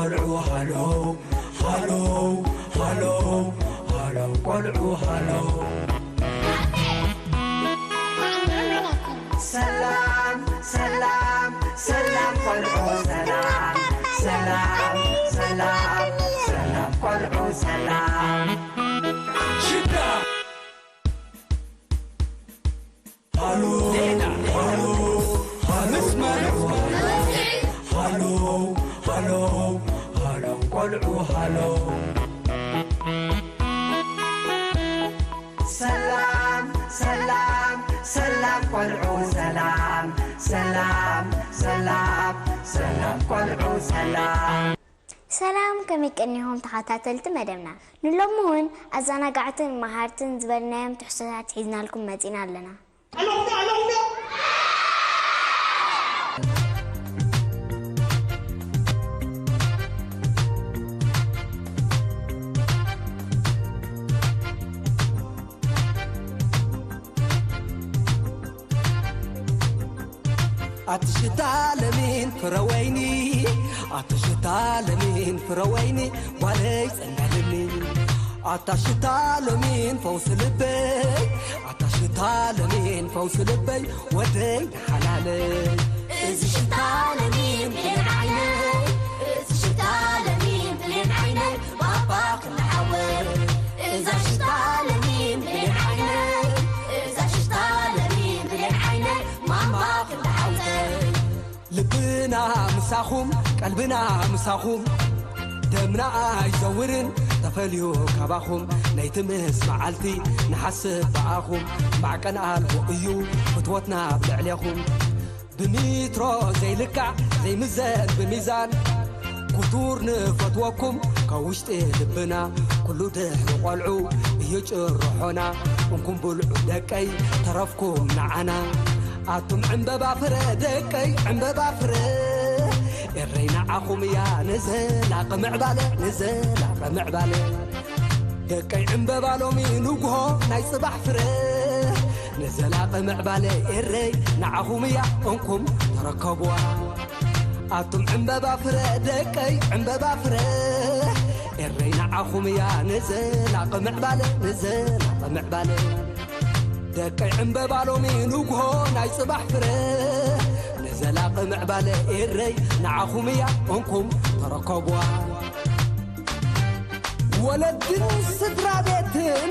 ቆልዑ ሃሎ ሃሎ ሃሎ ሃሎ ቆልዑ ሃሎ። ሰላም ሰላም ሰላም ቆልዑ ሰላም ሰላም ሰላም ቆልዑ ሰላም። ሽታ ሃሎ ሃሎ ሃሎ ሃሎ ሃሎ ሃሎ ቆልዑ ሃሎ። ሰላም ሰላም ሰላም ቆልዑ ሰላም ሰላም ሰላም ሰላም ቆልዑ ሰላም። ሰላም፣ ከመይ ቀኒኹም ተኸታተልቲ መደብና? ንሎሚ እውን ኣዘናጋዕትን መሃርትን ዝበልናዮም ትሕዝቶታት ሒዝናልኩም መጺና ኣለና። ኣለኹም ዶ? ኣለኹም ዶ? ኣቲ ሽታ ለሚን ፍረ ወይኒ፣ ኣቲ ሽታ ለሚን ፍረ ወይኒ፣ ጓለይ ጸንበልኒ። ኣታ ሽታ ለሚን ፈውሲ ልበይ፣ ኣታ ሽታ ለሚን ፈውሲ ልበይ፣ ወደይ ንሓላለይ። እዚ ሽታ ለሚን ብሌን ዓይነይ፣ እዚ ሽታ ለሚን ብሌን ዓይነይ፣ ባባ ክንሓወይ። እዛ ሽታ ለሚን ብሌን ዓይነይ፣ እዛ ሽታ ለሚን ብሌን ዓይነይ፣ ማማ ክንሓወይ። ልብና ምሳኹም፣ ቀልብና ምሳኹም፣ ደምና ኣይዘውርን ተፈልዩ ካባኹም። ነይቲ ምስ መዓልቲ ንሓስብ ብኣኹም፣ ማዕቀን ኣልቦ እዩ ፍትወትና ኣብ ልዕሌኹም። ብሚትሮ ዘይልካዕ ዘይምዘን ብሚዛን፣ ክቱር ንፈትወኩም ካብ ውሽጢ ልብና። ኩሉ ድሕሪ ቆልዑ እዩ ጭርሖና፣ እንኩም ብልዑ ደቀይ ተረፍኩም ንዓና። ኣቱም ዕምበባ ፍረ ደቀይ ዕምበባ ፍረ፣ ኤረይ ንዓኹም እያ ንዘላቂ ምዕባለ፣ ንዘላቂ ምዕባለ። ደቀይ ዕምበባ ሎሚ ንግሆ ናይ ጽባሕ ፍረ፣ ንዘላቂ ምዕባለ ኤረይ ንዓኹም እያ እንኩም ተረከብዋ። ኣቱም ዕምበባ ፍረ ደቀይ ዕምበባ ፍረ፣ ኤረይ ንዓኹም እያ ንዘላቂ ምዕባለ፣ ንዘላቂ ምዕባለ። ደቀይ ዕምበባ ሎሚ ንግሆ ናይ ጽባሕ ፍረ፣ ንዘላቂ ምዕባለ ኤረይ ንዓኹም እያ እንኩም ተረከብዋ። ወለድን ስድራ ቤትን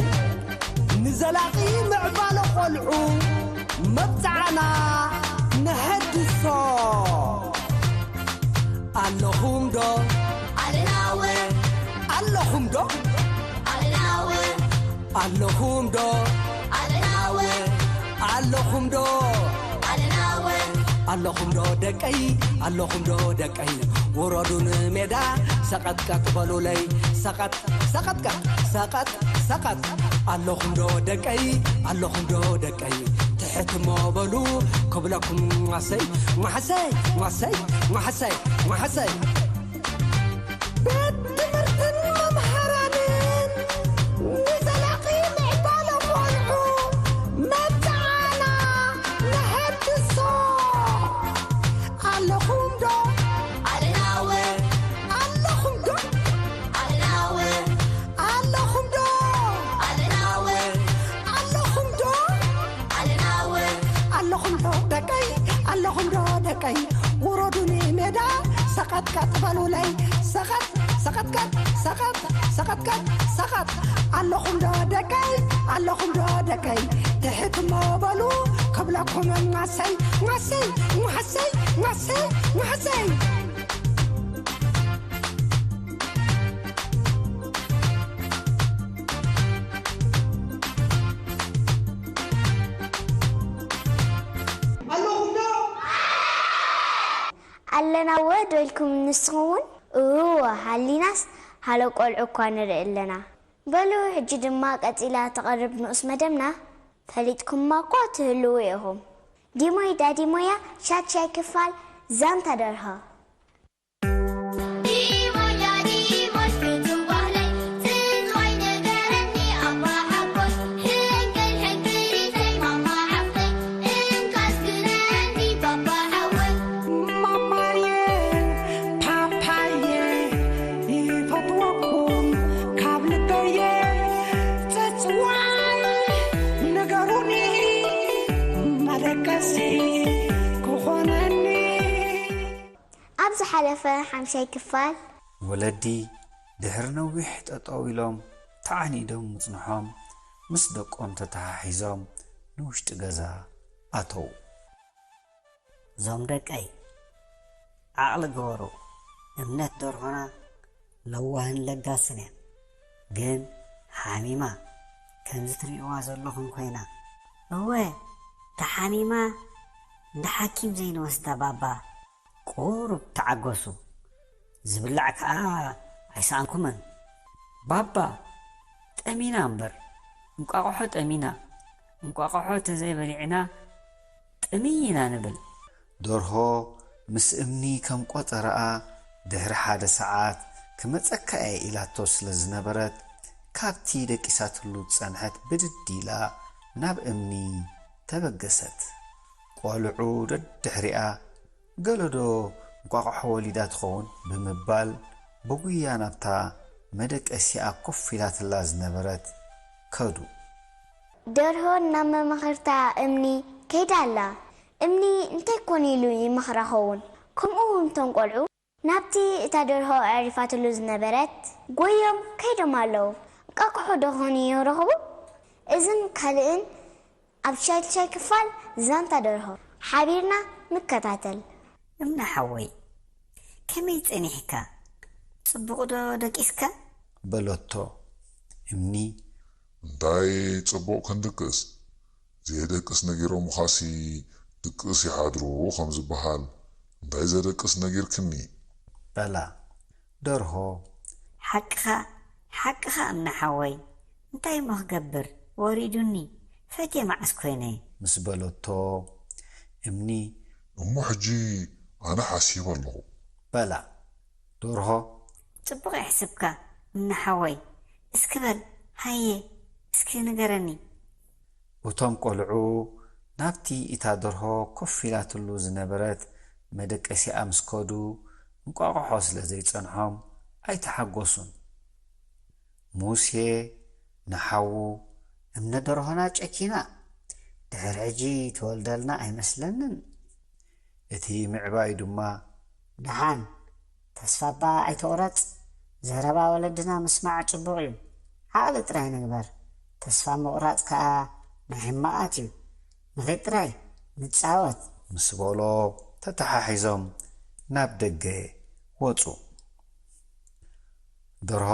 ንዘላቂ ምዕባለ ቆልዑ መብጽዓና ነሐድሶ። ኣለኹም ዶ? ኣለናወ። ኣለኹም ዶ? ኣለናወ። ኣለኹም ዶ? ኣለናወ። ኣለኹም ዶ? ኣለናወ። ኣለኹም ዶ ደቀይ? ኣለኹም ዶ ደቀይ? ውረዱ ንሜዳ ሰቐጥቀጥ በሉለይ። ሰቐጥ፣ ሰቐጥቀጥ፣ ሰቐጥ፣ ሰቐጥ። ኣለኹም ዶ ደቀይ? ኣለኹም ዶ ደቀይ? ትሕት እሞ በሉ ክብለኩም፣ ሟሰይ፣ ሟሰይ፣ ሟሰይ፣ ሟሰይ፣ ሟሰይ። ቤት ትምህርትን መምሃራንን ንዘላቒ ምዕባለ ቆልዑ መብጽዓና ነሐድሶ። ኣለኹም ዶ? ኣለናወ። ኣለኹም ዶ? ኣለናወ። ኣለኹም ዶ? ኣለናወ። ኣለኹም ዶ? ኣለናወ። ኣለኹም ዶ ደቀይ? ኣለኹም ዶ ደቀይ? ውረዱ ንሜዳ ሰቐጥቀጥ በሉለይ። ሰቐጥ፣ ሰቐጥቀጥ፣ ሰቐጥ፣ ሰቐጥቀጥ፣ ሰቐጥ። ኣለኹም ዶ ደቀይ? ኣለኹም ዶ ደቀይ? ትሕት እሞ በሉ ክብለኩም፣ ማሰይ፣ ማሰይ፣ ማሰይ፣ ማሰይ፣ ማሰይ። ኣለኹም ዶ? ኣለና ወ ዶ ኢልኩም ንስኹም እውን? እወ፣ ሃሊናስ ሃሎ ቆልዑ እኳ ንርኢ ኣለና። በሉ፣ ሕጂ ድማ ቀጺላ ትቐርብ ንኡስ መደብና ፈሊጥኩማ እኳ ትህልዉ ኢኹም። ዲሞይ ዳዲሞያ ሻድሻይ ክፋል ዛንታ ደርሆ። ዲሞያ ዲሞሽ ፍቱው ባህለይ፣ ትንዋይ ንገረኒ ኣባ ሓጎይ፣ ሕንቅል ሕንቅሊተይ ማማ ሓፍተይ፣ እንካስ ግነኒ ባባ ሓወይ። ማማየ፣ ፓፓየ፣ ክኾነኒ። ኣብ ዝሓለፈ ሓምሻይ ክፋል ወለዲ ድሕሪ ነዊሕ ጠጠው ኢሎም ተዓኒዶም ምጽንሖም ምስ ደቆም ተተሓሒዞም ንውሽጢ ገዛ ኣተዉ። ዞም ደቀይ ዓቕሊ ግበሩ። እምነት ደርሆና ለዋህን ለጋስን እያ። ግን ሓሚማ ከምዚ ትርእይዋ ዘለኹም ኮይና። እወ ተሓሚማ እንዳ ሓኪም ዘይንወስዳ ባባ። ቁሩብ ተዓገሱ። ዝብላዕ ከኣ ኣይሰኣንኩምን። ባባ ጠሚና እምበር እንቋቑሖ ጠሚና። እንቋቑሖ ተዘይበሊዕና ጥምይ ኢና ንብል። ደርሆ ምስ እምኒ ከም ቆጸረኣ ድሕሪ ሓደ ሰዓት ክመጸካ እየ ኢላቶ ስለ ዝነበረት ካብቲ ደቂሳትሉ ዝጸንሐት ብድድ ኢላ ናብ እምኒ ተበገሰት። ቆልዑ ደድሕሪኣ ገለዶ እንቋቑሖ ወሊዳ ትኸውን ብምባል ብጉያ ናብታ መደቀሲኣ ኮፍ ኢላትላ ዝነበረት ከዱ። ደርሆ ናብ መማኽርታ እምኒ ከይዳ ኣላ። እምኒ እንታይ ኮን ኢሉ ይመኽራ ኸውን? ከምኡ እውን እቶም ቆልዑ ናብቲ እታ ደርሆ ኣዕሪፋትሉ ዝነበረት ጎዮም ከይዶም ኣለዉ። እንቃቁሖ ዶ ኾን ይረኽቡ? እዝን ካልእን ኣብ ሻድሻይ ክፋል ዛንታ ደርሆ ሓቢርና ንከታተል። እምነ ሓወይ ከመይ ጸኒሕካ? ጽቡቕ ዶ ደቂስካ? በለቶ እምኒ። እንታይ ጽቡቕ ክንድቅስ? ዘየደቅስ ነጊሮምኻሲ ድቅስ ይሓድሩ ከም ዝበሃል እንታይ ዘደቅስ ነጊርክኒ? በላ ደርሆ። ሓቅኻ ሓቅኻ እምነ ሓወይ እንታይ እሞ ክገብር ወሪዱኒ ፈትየ መዓስ ኮይነ። ምስ በለቶ እምኒ። እሞ ሕጂ ኣነ ሓሲበ ኣለኹ። በላ ደርሆ። ጽቡቕ የሕስብካ እምነ ሓወይ እስኪ በል ሃየ እስኪ ንገረኒ። እቶም ቆልዑ ናብቲ እታ ደርሆ ኮፍ ኢላትሉ ዝነበረት መደቀሲኣ ምስ ከዱ እንቋቑሖ ስለ ዘይጸንሖም ኣይተሓጎሱን። ሙሴ ንሓዉ እምነ ደርሆና ጨኪና ድሕሪ ሕጂ ትወልደልና ኣይመስለንን። እቲ ምዕባዩ ድማ። ደሓን ተስፋ እባ ኣይትቑረጽ። ዘረባ ወለድና ምስማዕ ጽቡቕ እዩ። ዓቕሊ ጥራይ ንግበር። ተስፋ ምቑራጽ ከኣ ናይ ሕማቓት እዩ። ንኺድ ጥራይ ንጻወት። ምስ በሎ ተተሓሒዞም ናብ ደገ ወጹ። ደርሆ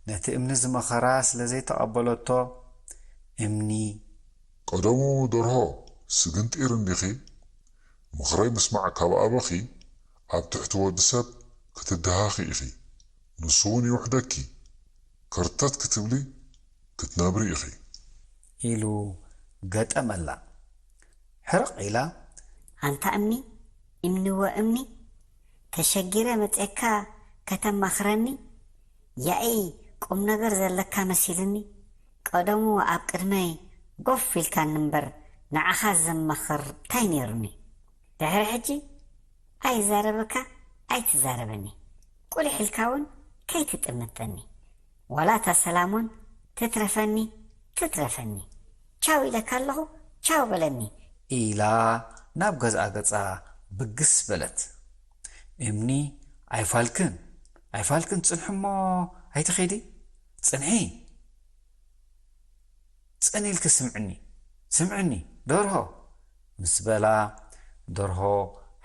ነቲ እምኒ ዝመኸራ ስለ ዘይተቐበለቶ እምኒ። ቀደሙ ደርሆ ስግንጢር እንዲኺ ምኽረይ ምስማዕ ካብ ኣበኺ ኣብ ትሕቲ ወዲ ሰብ ክትደሃኺ ኢኺ። ንሱ እውን ይውሕደኪ። ከርተት ክትብሊ ክትነብሪ ኢኺ። ኢሉ ገጠመላ። ሕርቕ ኢላ። ኣንታ እምኒ እምኒወ እምኒ ተሸጊረ መጽየካ ከተማኽረኒ ያኢ ቁም ነገር ዘለካ መሲልኒ። ቀደሙ ኣብ ቅድመይ ጎፍ ኢልካኒ እምበር ንዓኻ ዘማኽር ታይ ነይሩኒ። ድሕሪ ሕጂ ኣይዛረበካ ኣይትዛረበኒ። ቁሊሕ ኢልካ እውን ከይትጥምጠኒ። ዋላ እታ ሰላም እውን ትትረፈኒ ትትረፈኒ። ቻው ኢለካ ኣለኹ ቻው በለኒ። ኢላ ናብ ገዝኣ ገጻ ብግስ በለት። እምኒ ኣይፋልክን ኣይፋልክን ጽንሒ እሞ ኣይትኺዲ ጽንሒ ጽን ኢልኪ ስምዕኒ ስምዕኒ ደርሆ ምስ በላ ደርሆ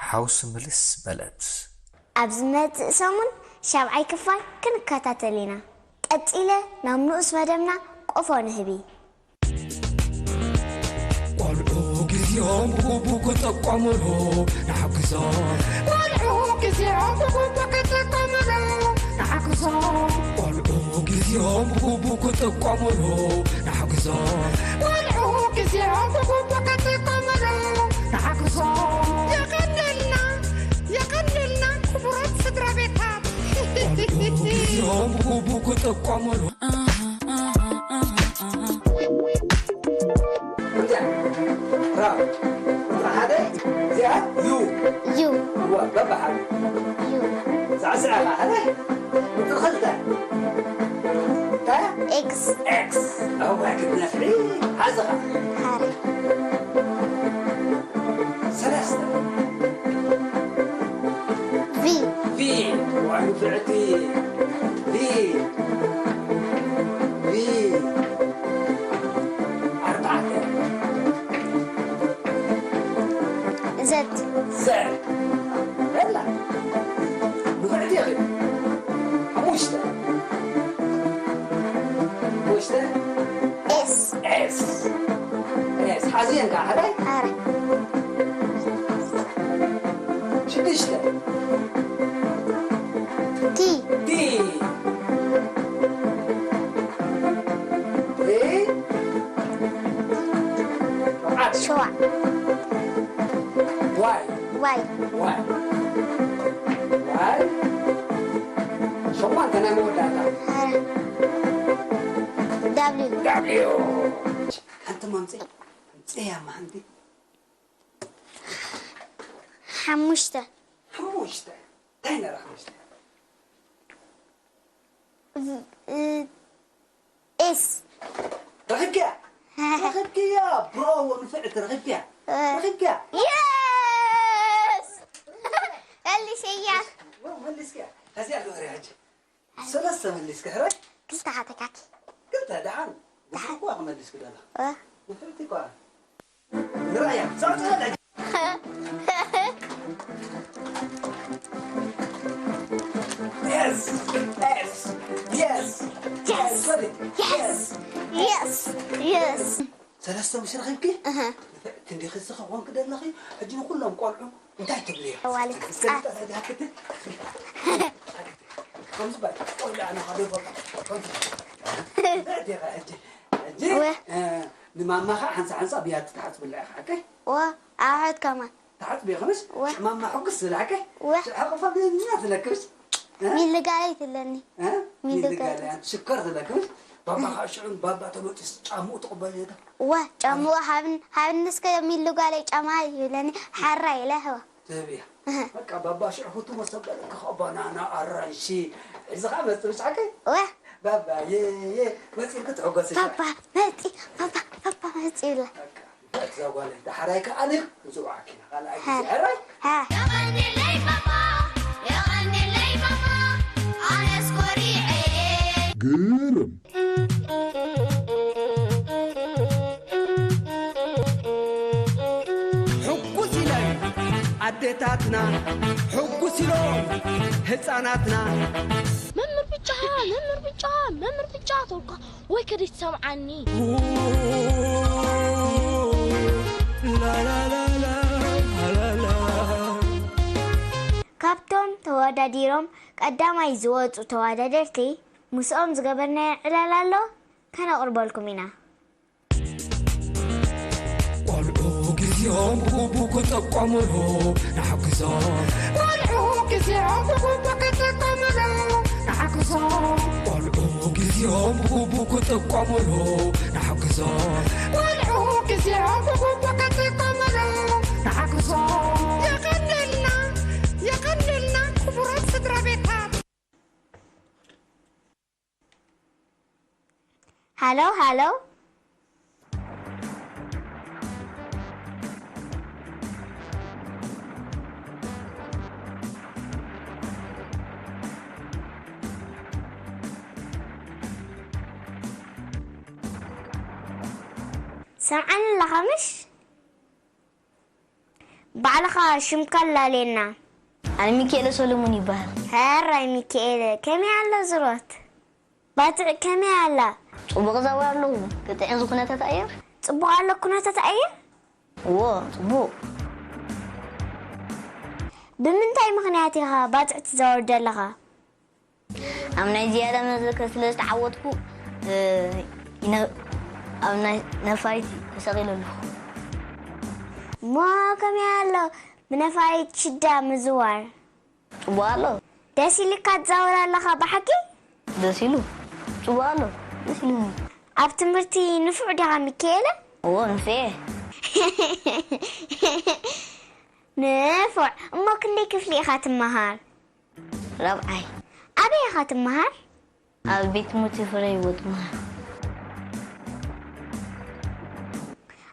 ሓውሲ ምልስ በለት። ኣብ ዝመጽእ ሰሙን ሻብዓይ ክፋል ክንከታተል ኢና። ቀጺለ ናብ ንኡስ መደብና ቆፎ ንህቢ። ቆልዑ ግዜኦም ብግቡ ክጥቀሙሉ ንሓግዞም። ቆልዑ ግዜኦም ብግቡ ክጥቀሙሉ ንሓግዞም። ቆልዑ ግዜኦም ብግቡ ክጥቀሙሉ ንሓግዞም። ቆልዑ ግዜኦም ብግቡ ክጥቀሙሉ ንሓግዞም። የቐንየልና፣ የቐንየልና ክቡራት ስድራ ቤታት። ቆልዑ ግዜኦም ብግቡ ክጥቀሙሉ። ቁጥሪ ሓደ እዚኣ ዩ ዩ እዋ በብሓደ ዩ ሳዕስዕ ኣላ ሓደ ቁጥሪ ክልተ እንታይ ኤክስ ኤክስ እዋ ክትነፍሒ ሓዝኻ ሃረ ንፍዕቲ ቢ ቢ ኣርባዕተ። ዘት። ዘ በላ። ንፍዕቲ ኢኺ። ሓሙሽተ። ሓሙሽተ። ኤስ። ኤስ። ኤስ። ሓዝየን ከኣ ሓዳይ። ኣረ። ሽዱሽተ። ቲ። ቲ። ቲ። ሸውዓተ። ሸውዓ። ዋይ። ዋይ። ዋይ። ዋይ። ሸሞንተ ናይ መወዳእታ። ኣረ። ዳብሊው። ዳብሊው። ሓንቲ ማምፀ። ኣምፀያ ማሓንቲ። ሓሙሽተ። ሓሙሽተ። እንታይ ነራ ሓሙሽተ? እ፣ ኤስ። ረኺብክያ? ረኺብክያ። ብራቮ ንፍዕቲ፣ ረኺብክያ። እ፣ ረኺብክያ። የስ! መልሰያ። ዋ፣ መሊስክያ። ከዚኣ ንወሪ ሕጂ። ሰለስተ መሊስካ፣ ሕራይ? ክልተ ሃተካኪ። ክልተ፣ ደሓን። ደሓን። እኮ ክመሊስክ ደላ። እ። ንፍዕቲ እኮ። ንራእያ፣ ጸቕጢ በል። Yes! Yes! Yes! Yes! Yes! Yes! Yes! Yes! ሰለስተ ምስ ረኺብኪ፣ እህ። ክንዲ ክዚ ክኾንክ ደለኺ፣ ሕጂ ንኹሎም ቆልዑ እንታይ ትብልዮ? ዋሊ እስከ ጻ- ልጠፍ ሕጂ ሃክቲ። ከምዚ በል፣ ቆልዑ ኣነ ካብ ይፈልጦ። ከምዚ። እንታይ ዲኻ ሕጂ? ሕጂ፣ ወ- እ፣ ንማማኻ ሓንሳ ሓንሳ ብያቲ ትሓጽብላ ኢኻ፣ ኦኬ? ወ-፣ ኣሕዋት ከማን። ተሓጽቢ ይኹንስ፣ ወ- ማማ ሕጉስ ዝብላዕከ፣ ወ- ሽሕ ሕቑፋ ብየኛ ዝለክብስ። እ? ሚልጋለይ ትለኒ። እ? ሚልጋለይ። ሚልጋለይ፣ ሽኮር ዝለክብስ። ባባ እ። ከዓ ሽዑ ባባ ተመጪስ ጫምኡ ትቕበል እየ ዶ? ወ፣ ጫምኡ ሃብን-፣ ሃብኒ እስከ ሚልጋለይ ጫማ ይብለኒ። ሓራ ኢለ ህዋ። ትህብ እያ። እህ። በቃ ባባ ሽዑ ፍቱ መሰበለ ክኸ ባናና፣ ኣራንሺ። እዚ ከዓ መጽእ ብጫ ከይ? ወ። ባባ፣ የ፣ የ፣ መጺእልኪ ትሕጎሲ። ባባ መጺ፣ ባባ፣ ባባ መጺ ይብላ። በቃ። እዛ ጓለይ፣ ዳሕራይ ከኣ ኣነ ክንጽውዓኪ ኢና። ካልኣይ ሃ። ግዜ፣ ሕራይ? ሃ። የቐንየለይ ባባ፣ የቐንየለይ ባባ፣ ኣነስ ኮሪዐ። ግርም። ሕጉስ ኢለን ኣዴታትና፣ ሕጉስ ኢሎም ህፃናትና። መምህር ብጫ፣ መምህር ብጫ፣ መምህር ብጫ ተልካ። ወይ ከደይትሰምዓኒ። ላላላላ፣ ላላላ። ካብቶም ተወዳዲሮም ቀዳማይ ዝወጹ ተወዳደርቲ ምስኦም ዝገበርናዮ ዕላል ኣሎ፣ ከነቕርበልኩም ኢና። ቆልዑ ግዜኦም ብግቡእ ክጥቀሙሉ ንሓግዞም። ቆልዑ ግዜኦም ብግቡእ ክጥቀሙሉ ንሓግዞም። ቆልዑ ግዜኦም ብግቡእ ክጥቀሙሉ ንሓግዞም። ቆልዑ ግዜኦም ብግቡእ ክጥቀሙሉ ንሓግዞም። የቐንየልና፣ የቐንየልና ክቡራት ስድራ ቤታት። ሃሎ፣ ሃሎ። ሰምዓኒ ኣለኻ ምሽ? ባዕልኻ ሽምካ ኣላልየና። ኣነ ሚኪኤለ ሰሎሞን ይበሃል። ሕራይ ሚኪኤለ፣ ከመይ ኣሎ ዝሮት? ባጽዕ ከመይ ኣላ? ጽቡቕ ዛውር ኣለኹ። ክትዕን እዚ ኩነታት ኣየር? ጽቡቕ ኣሎ ኩነታት ኣየር? እዎ፣ ጽቡቕ። ብምንታይ ምኽንያት ኢኻ ባጽዕ ትዛወር ዘለኻ? ኣብ ናይ ዝያዳ መዘከር ስለ ዝተዓወትኩ፣ እ፣ ይነ-፣ ኣብ ናይ ነፋሪት ተሰቒለ ኣለኹ። እሞ ከመይ ኣሎ ብነፋሪት ሽዳ ምዝዋር? ጽቡቕ ኣሎ። ደስ ኢልካ ትዛወር ኣለኻ ብሓቂ? ደስ ኢሉ። ጽቡቕ ኣሎ። ደስ ኢሉኒ። ኣብ ትምህርቲ ንፉዕ ዲኻ ሚካኤለ? እዎ፣ ንፉዕ እየ። ንፉዕ። እሞ ክንደይ ክፍሊ ኢኻ ትመሃር? ራብዓይ። ኣበይ ኢኻ ትመሃር? ኣብ ቤት ትምህርቲ ፍረ ህይወት መሃር።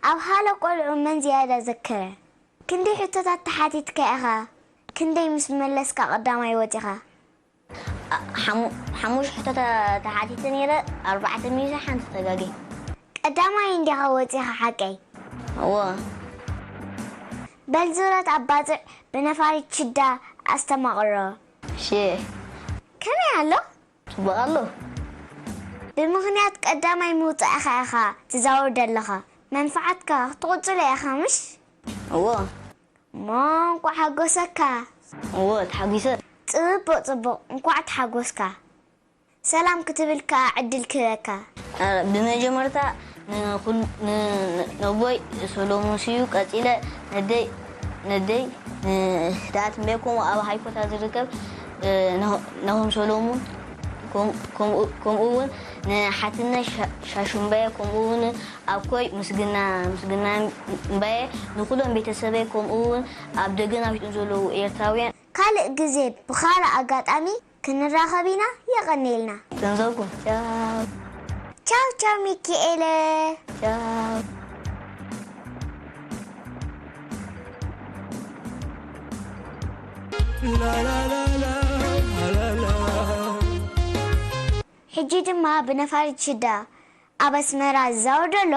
ኣብ ሃሎ ቆልዑ መን ዝያዳ ዘከረ? ክንደይ ሕቶታት ተሓቲትካ ኢኻ? ክንደይ ምስ መለስካ ቀዳማይ ወጺኻ? ሓሙሽተ ሕቶታት ተሓቲተ ነይረ። ኣርባዕተ ሚእቲ ሓንቲ ተጋጊ። ቀዳማይ እንዲኻ ወፂኻ ሓቀይ? እዎ። በል ዙረት ኣባፅዕ ብነፋሪት ሽዳ ኣስተማቕሮ። ሽ ከመይ ኣሎ? ጽቡቕ ኣሎ። ብምኽንያት ቀዳማይ ምውጻእኻ ኢኻ ትዛወር ዘለኻ። መንፍዓትካ ክትቕጽሎ ኢኻ ምሽ? እዎ። እሞ እንቋዕ ሓጎሰካ። እዎ፣ ተሓጒሰ። ጽቡቕ፣ ጽቡቕ፣ እንቋዕ ተሓጎስካ። ሰላም ክትብል ከኣ ዕድል ክህበካ። እ፣ ብመጀመርታ ንኹል-፣ ን-፣ ን-፣ ነቦይ ሰሎሞን ስዩ፣ ቀጺለ ነደይ፣ ነደይ ንህድኣት እምበየ፣ ከምኡ ኣብ ሃይኮታ ዝርከብ፣ እ፣ ነሆ-፣ ነሆም ሰሎሞን፣ ከም-፣ ከምኡ፣ ከምኡ እውን ንሓትነት ሻ-፣ ሻሹምበየ፣ ከምኡ እውን ኣኮይ ምስግና፣ ምስግና እምበየ፣ ንኹሎም ቤተሰበይ፣ ከምኡ እውን ኣብ ደገን ኣብ ውሽጥን ዘለዉ ኤርትራውያን። ካልእ ግዜ ብኻልእ ኣጋጣሚ ክንራኸብ ኢና። የቐንየልና። ገንዘብኩም። ቻው። ቻው ቻው ሚኪኤለ። ቻው። ሕጂ ድማ ብነፋሪት ሽዳ ኣብ ኣስመራ ዝዛወር ዘሎ፣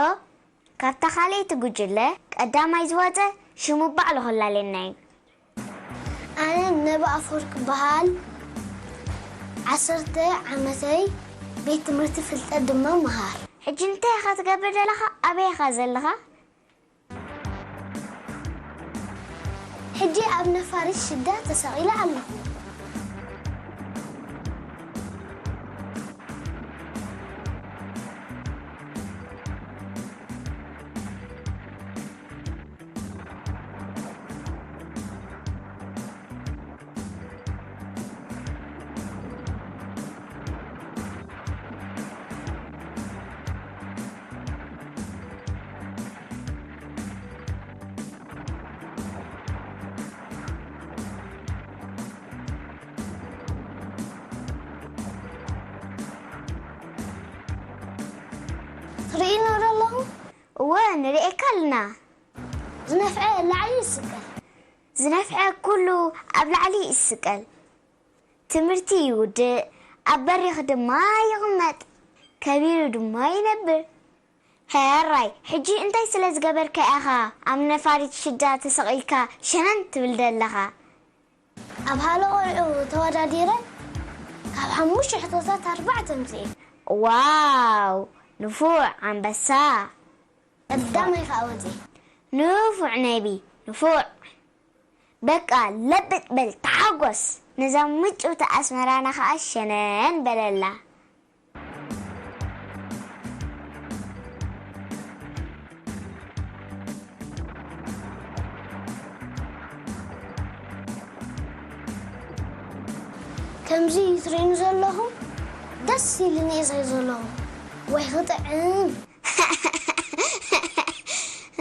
ካብታ ካልኣይቲ ጉጅለ ቀዳማይ ዝወጸ ሽሙ ባዕሉ ክላለየና እዩ። ኣነ ነባ ኣፈወርቅ በሃል። ዓሰርተ ዓመተይ፣ ቤት ትምህርቲ ፍልጠት ድማ መሃር። ሕጂ እንታይ ኢኻ ትገብር ዘለኻ? ኣበይ ኢኻ ዘለኻ? ሕጂ ኣብ ነፋሪት ሽዳ ተሰቒለ ኣለኹ። ትርእይና ዶ ኣለኹም? እወ፣ ንርእየካ ኣለና። ዝነፍዐ ላዕሊ ይስቀል። ዝነፍዐ ኩሉ ኣብ ላዕሊ ይስቀል። ትምህርቲ ይውድእ፣ ኣብ በሪኽ ድማ ይቕመጥ፣ ከቢሩ ድማ ይነብር። ሕራይ፣ ሕጂ እንታይ ስለ ዝገበርካ ኢኻ ኣብ ነፋሪት ሽዳ ተሰቒልካ ሸነን ትብል ዘለኻ? ኣብ ሃለ ቆልዑ ተወዳዲረ ካብ ሓሙሽተ ሕቶታት ኣርባዕተ ኣምፅኤ። ዋው፣ ንፉዕ ኣንበሳ። ቀዳማይ ከዓ ወፅኤ። ንፉዕ ነቢ፣ ንፉዕ። በቃ ለብጥ በል፣ ተሓጎስ። ነዛ ምጭውቲ ኣስመራና ከዓ ሸነን በለላ። ከምዚ ትርእዩኒ ዘለኹም ደስ ኢሉኒ እየ ዘለኹ። ወይ ክጥዕም።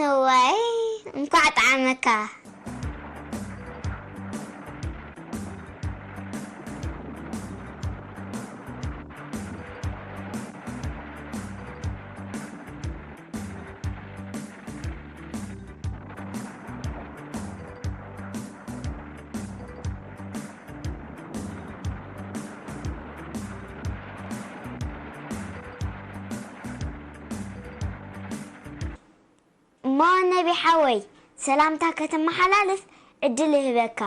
እዋይ፣ እንኳዕ ጠዓመካ። እሞ ነቢ ሓወይ፣ ሰላምታ ከተመሓላልፍ ዕድል ይህበካ።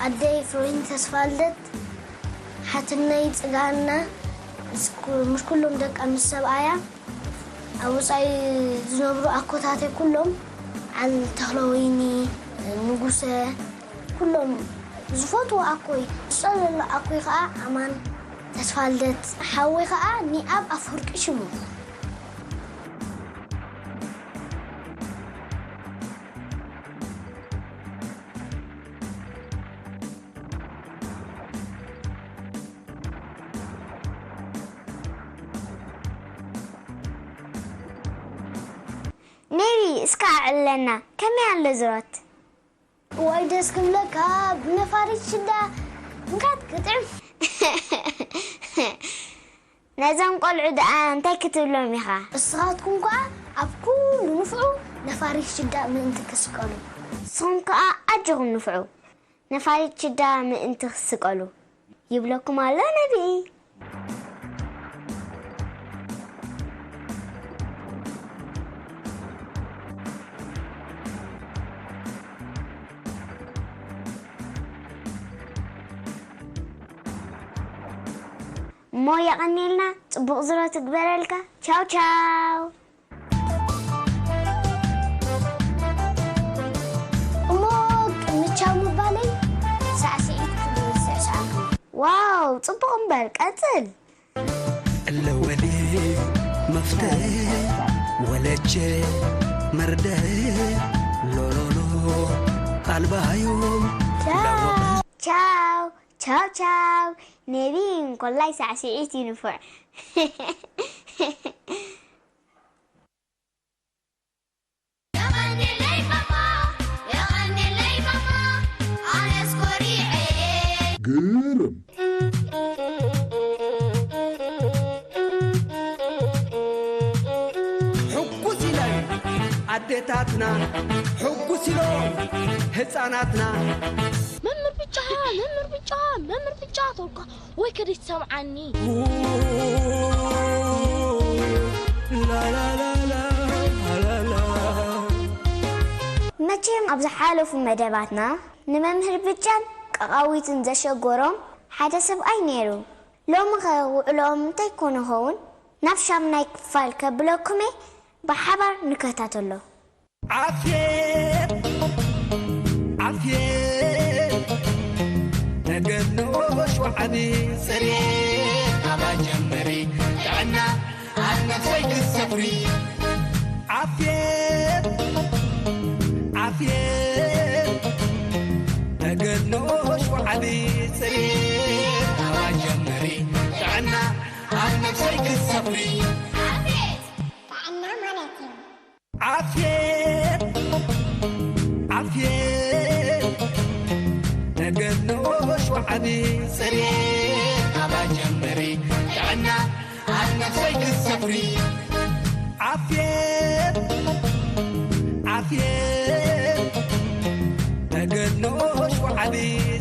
ኣደይ ፍሬን ተስፋልደት፣ ሓትነይ ጽጋና፣ ምስ ኩ-፣ ምስ ኩሎም ደቃ ምስ ሰብኣያ፣ ኣብ ወጻኢ ዝነብሩ ኣኮታተይ ኩሎም፣ ዓል ተኽለወይኒ፣ ንጉሰ፣ ኩሎም ዝፈትዎ ኣኮይ፣ ዝጸለሎ ኣኮይ ከኣ ኣማን ተስፋልደት፣ ሓወይ ከኣ ኒኣብ ኣፈወርቂ ሽሙ። ኔሪ፣ እስከ ኣዕልለና፣ ከመይ ኣሎ ዝሮት? እዋይ ደስ ክብለካ፣ ብነፋሪት ሽዳ እንካት ክጥዕም። ነዞም ቆልዑ ደኣ እንታይ ክትብሎም ኢኻ? እስኻትኩም ከኣ ኣብ ኩሉ ንፍዑ፣ ነፋሪት ሽዳ ምእንቲ ክስቀሉ። ንስኹም ከኣ ኣጆኹም ንፍዑ፣ ነፋሪት ሽዳ ምእንቲ ክስቀሉ። ይብለኩም ኣሎ ነቢይ። እሞ የቐንየልና፣ ጽቡቕ ዝሮ ትግበረልካ። ቻው ቻው። እሞ ቅድሚ ቻው ምባለይ ሳዕስዒት ክብል ስዕስዓኩም። ዋው፣ ጽቡቕ እምበር፣ ቀጽል። ለወሊ መፍተ ወለቼ መርደ ሎሎሎ ኣልባዮም ቻው ቻው ቻው ቻው። ነቢ እንኮላይ ሳዕስዒት ይንፉዕ። የቐንየለይ ማማ፣ የቐንየለይ ማማ፣ ኣነስ ኮሪዐ። ግርም። ሕጉስ ኢለን ኣዴታትና፣ ሕጉስ ኢሎም ህፃናትና። መምህር ብጫ፣ መምህር ብጫ፣ መምህር ብጫ ተልካ ወይ ከደይ ትሰምዓኒ። መቸም ኣብ ዝሓለፉ መደባትና ንመምህር ብጫን ቀቓዊትን ዘሸገሮም ሓደ ሰብኣይ ነይሩ። ሎሚ ኸ ውዕሎኦም እንታይ ኮነ ኸውን? ናብ ሻምናይ ክፋል ከብለኩም'የ፣ ብሓባር ንከታተሎ። ዓፍየት ዓፍየት ተገድኖ ሸውዓቢ ጽሬት ኣባ ጀመሪ ጥዕና ኣብ ነፍሰይ ክሰፍሪ ዓፍየት ዓፍየት ተገድኖ ሸውዓቢ ጽሬት ኣባ ጀመሪ ጥዕና ኣብ ነፍሰይ ክሰፍሪ ዓፍየት ጥዕና ማለት እዩ። ዓፍየት ዓፍየት ተገድኖ ሸውዓቢ ጽሬት ኣባ ጀመሪ ጥዕና ኣብ ነፍሰይ ክሰፍሪ ዓፍየት ዓፍየት ተገድኖ ሸውዓቢ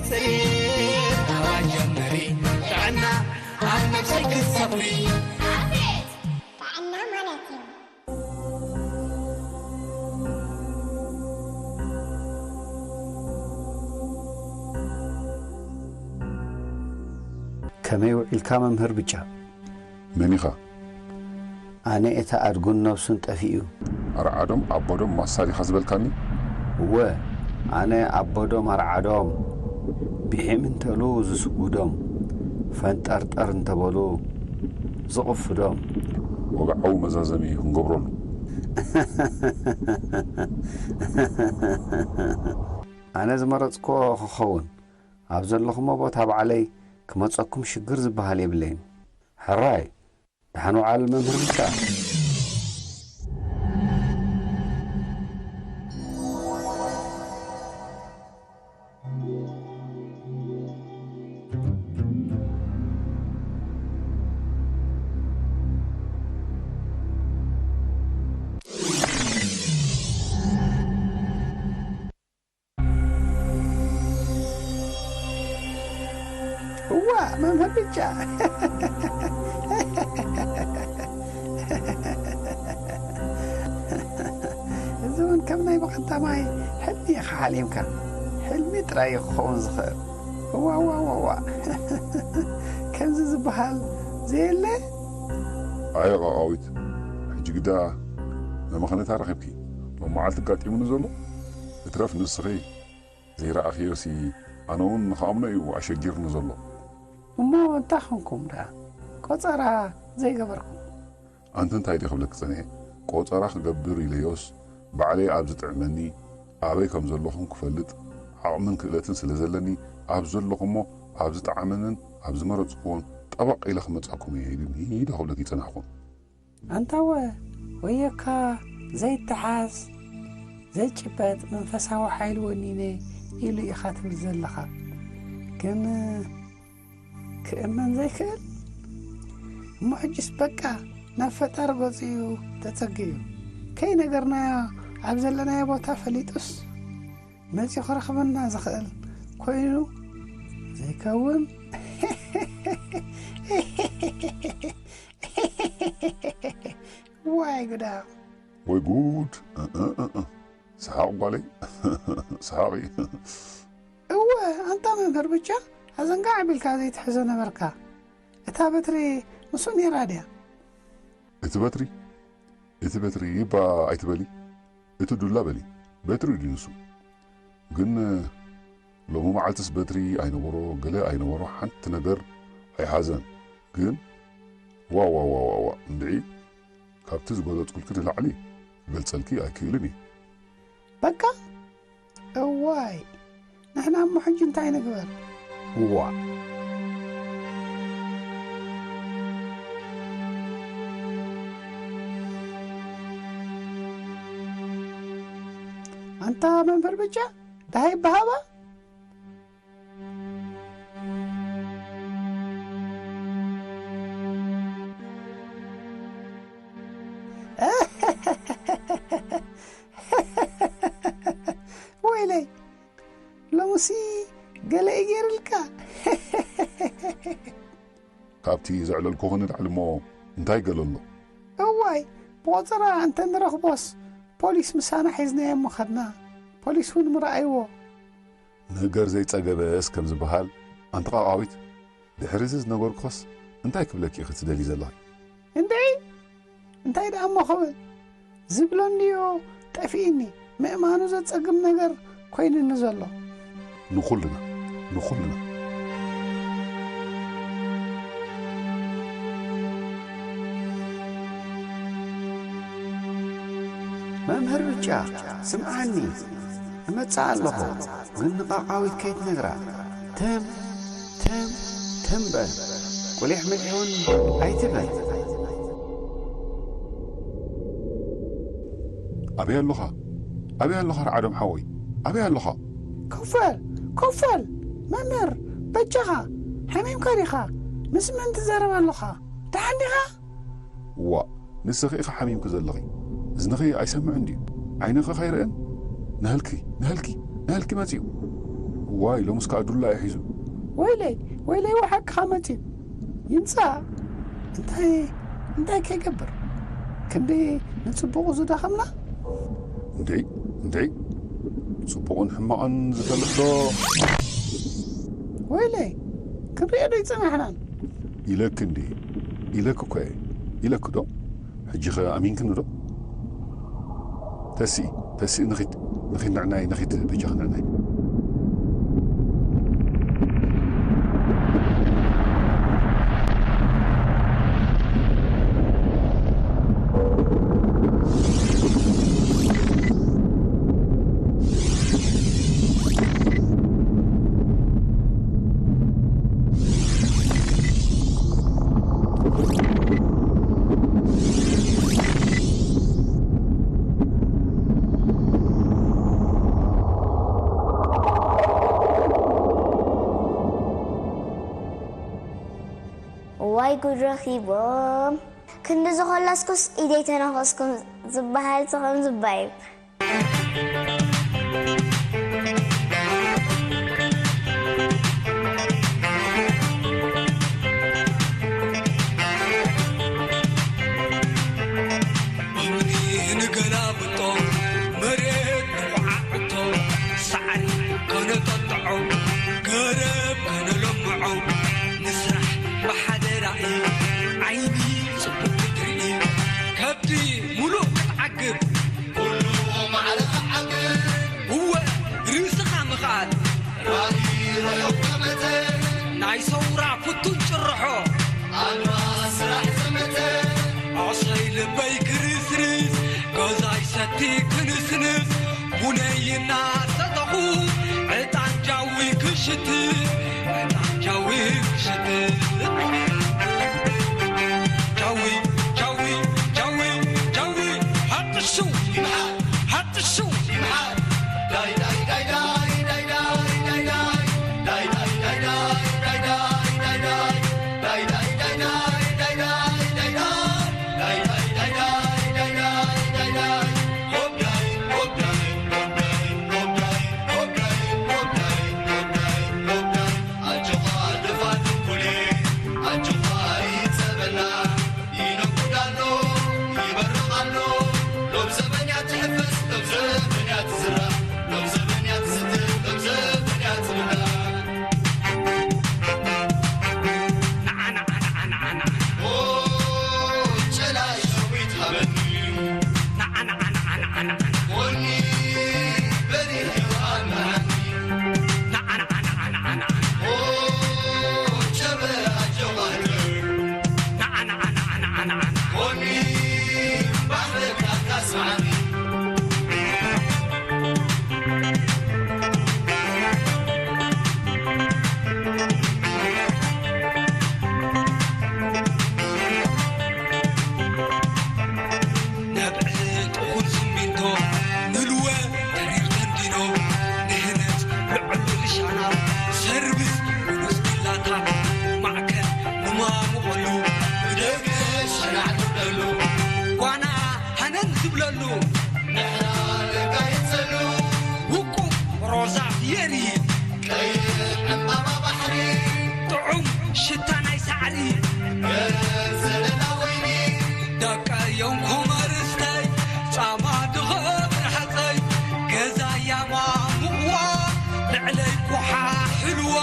ጽሬት ኣባ ጀመሪ ጥዕና ኣብ ነፍሰይ ክሰፍሪ ዓፍየት ጥዕና ማለት እዩ። ከመይ ውዒልካ መምህር ብጫ? መን ኢኻ? ኣነ እታ ኣድጉን ነብሱን ጠፊኡ። ኣርዓዶም ኣቦዶም ማሳሊኻ ዝበልካኒ? እወ፣ ኣነ ኣቦዶም ኣርዓዶም፣ ብሒም እንተሉ ዝስጉዶም፣ ፈንጠርጠር እንተበሉ ዝቕፍዶም። ወግዓዊ መዛዘሚ ክንገብረሉ። ኣነ ዝመረጽክዎ ክኸውን፣ ኣብ ዘለኹሞ ቦታ ባዕለይ ክመጸኩም ሽግር ዝበሃል የብለይን። ሕራይ፣ ደሓን ውዓል መምህር ብቻ። እዋ መምህር ብቻ። እዚ እውን ከም ናይ ብቐዳማይ ሕልሚ ኢኻ ሓሊምካ። ሕልሚ ጥራይ እዩ ክኸውን ዝኽእል። እዋ፣ እዋ፣ እዋ፣ እዋ። ከምዚ ዝበሃል ዘየለ? ኣየ ቃቃዊት፣ ሕጂ ግዳ መመኸነታ ረኺብኪ። ሎም መዓልቲ ጋጢሙኒ ዘሎ እትረፍ ንስኺ ዘይረኣኽዮሲ፣ ኣነ እውን ንኽኣምኖ እዩ ኣሸጊርኒ ዘሎ። እሞ እንታይ ኾንኩም ደኣ ቆጸራ ዘይገበርኩም? ኣንቲ እንታይ ድየ ክብለኪ ጸኒሐ? ቆጸራ ክገብር ኢለዮስ፣ ባዕለይ ኣብ ዝጥዕመኒ፣ ኣበይ ከም ዘለኹም ክፈልጥ ዓቕምን ክእለትን ስለ ዘለኒ፣ ኣብ ዘለኹሞ፣ ኣብ ዝጠዓመንን ኣብ ዝመረጽኩዎን ጠበቕ ኢለ ክመጻኩም እየ ኢሉኒ ዶ ክብለኪ ይጸናሕኩ። ኣንታወ፣ ወየካ ዘይተሓዝ፣ ዘይጭበጥ መንፈሳዊ ሓይሊ ወኒነ ኢሉ ኢኻ ትብል ዘለኻ። ግን ክእመን ዘይክእል? እሞ ሕጅስ በቃ ናብ ፈጣሪ ገጹ እዩ ተጸግዩ። ከይነገርናዮ ኣብ ዘለናዮ ቦታ ፈሊጡስ መጺኡ ክረኽበና ዝኽእል ኮይኑ ዘይከውን? ዋይ ጉዳ። ወይ ጉድ። እ፣ እ፣ እ፣ እ። ሰሓቕ ጓለይ። ሰሓቕ እዩ። እወ፣ ኣንታ መምህር ብቻ፣ ኣዘንጋዕ ኣቢልካ ዘይትሕዞ ነበርካ። እታ በትሪ ምስኡ ነይራ ድያ? እቲ በትሪ፣ እቲ በትሪ እባ ኣይትበሊ። እቲ ዱላ በሊ። በትሪ ድዩ ንሱ? ግን ሎሚ መዓልትስ በትሪ ኣይነበሮ፣ ገለ ኣይነበሮ፣ ሓንቲ ነገር ኣይሓዘን። ግን ዋ፣ ዋ፣ ዋ፣ ዋ፣ ዋ፣ እንድዒ ካብቲ ዝገለጽኩልኪ ንላዕሊ ክገልጸልኪ ኣይክእልን እየ። በቃ? እዋይ፣ ንሕና እሞ ሕጂ እንታይ ንግበር? እዋ። ኣንታ መምህር ብጫ፣ ደሃይ በሃባ? ወይለይ፣ ሎምሲ ገለ እዩ ገይርልካ። ካብቲ ዘዕለልኩኺ ንላዕሊ እሞ እንታይ ገለ ኣሎ? እዋይ፣ ብቆጸራ እንተ ንረኽቦስ፣ ፖሊስ ምሳና ሒዝናዮ እሞ ኸድና። ፖሊስ እውን ምረኣይዎ። ነገር ዘይጸገበስ ከም ዝበሃል፣ ኣንቲ ቃቃዊት፣ ድሕሪ እዚ ዝነገርኩኸስ እንታይ ክብለኪ ኢኺ ትደልዪ ዘለኺ? እንድዒ፣ እንታይ ደኣ እሞ ክብል? ዝብሎ እንድዩ ጠፊእኒ። ምእማኑ ዘጸግም ነገር ኮይኑኒ ዘሎ። ንኹልና፣ ንኹልና። መምህር ብጫ፣ ስምዓኒ፣ እመጽእ ኣለኹ፣ ግን ንቃቃዊት ከይትነግራ። ተም፣ ተም፣ ተም በል። ቁሊሕ ምልዒ እውን ኣይትበል። ኣበይ ኣለኻ? ኣበይ ኣለኻ ርዓዶም ሓወይ? ኣበይ ኣለኻ? ኮፍ በል፣ ኮፍ በል። መምህር፣ በጃኻ፣ ሓሚምካ ዲኻ? ምስ መን ትዛረብ ኣለኻ? ደሓን ዲኻ? ዋእ፣ ንስኺ ኢኺ ሓሚምኪ ዘለኺ። እዝንኺ ኣይሰምዕን ድዩ? ዓይንኺ ኸ ኣይርእን? ናህልኪ፣ ናህልኪ፣ ናህልኪ መጺኡ። ዋይ፣ ሎምስ ከኣ ዱላ እዩ ሒዙ። ወይለይ፣ ወይለይ፣ ወሓቅኻ መጺኡ። ይምጻእ። እንታይ፣ እንታይ ከይገብር? ክንዲ ንጽቡቑ ዝደኸምና? እንድዒ፣ እንድዒ። ጽቡቕን ሕማቕን ዝፈልጥ ዶ? ወይለይ፣ ክንሪኦ ዶ ይጸናሕናን? ኢለኪ እንድየ፣ ኢለኪ እኮ እየ፣ ኢለኪ ዶ? ሕጂኸ ኣሚንክኒ ዶ? ተስኢ፣ ተስኢ፣ ንኺድ፣ ንኺድ ንዕናይ፣ ንኺድ በጃኺ ንዕናይ። እዋይ ጉድ ረኺቦም። ክንዲ ዝኾላስኩስ ኢደይ ተነኸስኩም ዝበሃል ተኸም ዝባይብ። እምኒ ንገላብጦ፣ መሬት ንኹዓዕቶ፣ ሳዕሪ ከነጠጥዖ፣ ገረብ ከነለምዖ፣ ንስራሕ ብሓደ ራእይ፣ ዓይኒ ጽቡቕ ክትርኢ፣ ከብዲ ሙሉእ ክትዓግብ፣ ኩሉ ማዕረ ክዓግብ። እወ፣ ርእስኻ ምኽኣል። ራእይ ርሑቕ ጠመተ። ናይ ሰውራ ፍቱን ጭርሖ። ኣድማስ ስራሕ ዘመተ። ኣሰይ ልበይ ክርስርስ፣ ገዛይ ሰቲ ክንስንስ፣ ቡነይ እናሰተኹ፣ ዕጣን ጃዊ ክሽትት፣ ዕጣን ጃዊ ክሽትት። ጃዊ፣ ጃዊ፣ ጃዊ፣ ጃዊ፣ ሃጥሹ ይምሓር። ለሉ ንሕና ደቃይት ዘሉ ውቁብ ሮዛ ፍየሪ ቀይሕ ዕምባባ ባሕሪ ጥዑም ሽታ ናይ ሳዕሪ ገረብ ዘለና ወይኒ ደቀዮም ኮመርስተይ ጻማ ድኸብር ሓፀይ ገዛ ያማ ምዋ ልዕለይ ኩሓ ሕልዋ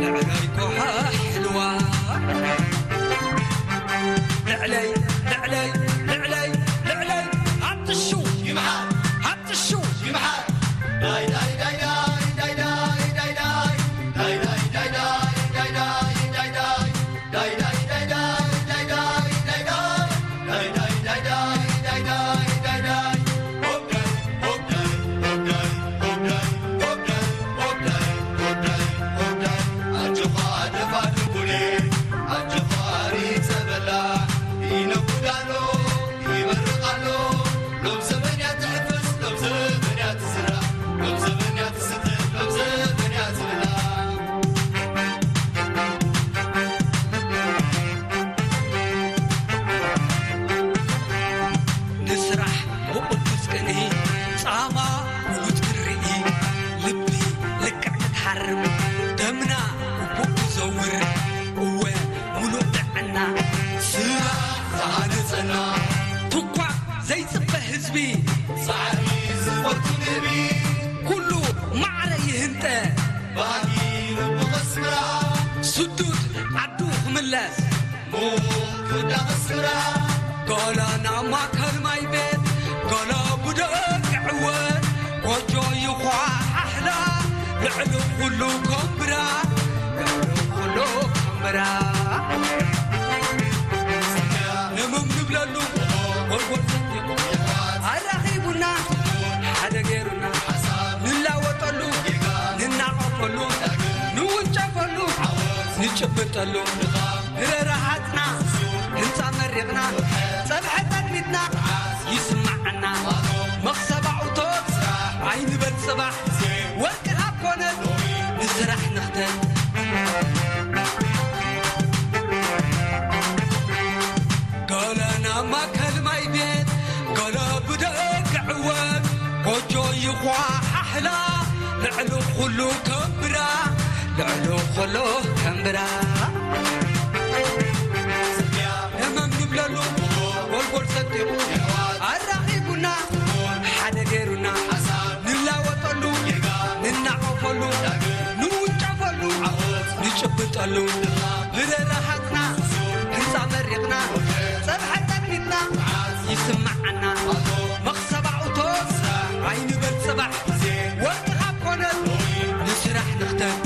ልዕለይ ኩሓ ሕልዋ ልዕለይ ልዕለይ ልዕለይ ልዕለይ ሃብትሹ ይምሓር ሃብትሹ ይምሓር ዳይ ዳይ ዳይ ዳይ ዳይ ዳይ ዳይ ዳይ ዳይ ዳይ ዳይ ዳይ ዳይ ዳይ ዳይ ዳይ ንስራሕ ብቕዱስ ቅንኢ ጻማ ውሉድ ክርኢ ልቢ ልክዕ ክትሓርም ደምና ግቡእ ክዘውር እወ ሙሉእ ጥዕና ስራሕ ዝሃነጸና ትኳዕ ዘይጽበ ህዝቢ ጻዕሪ ዝፈቱ ንህቢ ኩሉ ማዕረ ይህንጠ ባህጊ ልቡ ከስምራ ስዱድ ዓዱ ክምለስ ሙቕ ክዳቕ ስምራ ገለ ናብ ማእከል ማይ ቤት ገለ ብደገ ዕወት ጎጆ ይዃሓሕላ ልዕሊ ኩሉ ከንብራ ልዕሊ ኩሉ ከንብራ ለመም ንብለሉ ጎልጎል ሰንጢቑ ኣራኺቡና ሓደ ገይሩና ንላወጠሉ ንናቐፈሉ ንውንጨፈሉ ንጭብጠሉ ንረረሃፅና ህንፃ መሪቕና ፀብሐ ጠርኒትና ይስማዓና መኽሰብ ኣውቶት ኣይንበል ፅባሕ ወርቂ ካብ ኮነ ንስራሕ ንኽተት ገለ ናብ ማእከል ማይ ቤት ገለ ብደገ ዕወት ጎጆ ይዃሓሕላ ልዕሊ ኩሉ ከንብራ ልዕሊ ኩሉ ከንብራ ለመም ንብለሉ ጎልጎል ሰጢቑ ኣራኺቡና ሓደ ገይሩና ንላወጠሉ ንናቐፈሉ ንውንጨፈሉ ንጭብጠሉ ብረረሃፅና ህንፃ መሪቕና ፀብሐ ጠርኒትና ይስማዓና መኽሰብ ኣውቶስ ኣይንበል ፅባሕ ወርቂ ካብ ኮነ ንስራሕ ንኽተት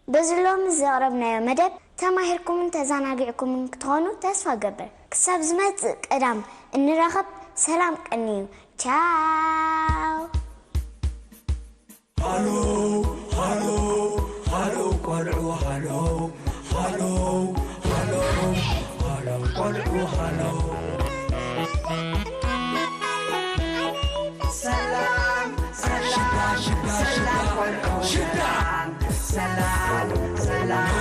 በዚ ሎሚ ዘቕረብናዮ መደብ ተማሂርኩምን ተዘናጊዕኩምን ክትኾኑ ተስፋ እገብር። ክሳብ ዝመጽእ ቀዳም እንራኸብ ሰላም ቀንዩ። ቻው። ሃሎ ሃሎ ሃሎ ቆልዑ ሃሎ ሃሎ ሃሎ ሃሎ ቆልዑ ሃሎ ሰላም ሰላም ሽታ ሽታ ሽታ ሰላም ቆልዑ ሽታ ሰላም ሰላም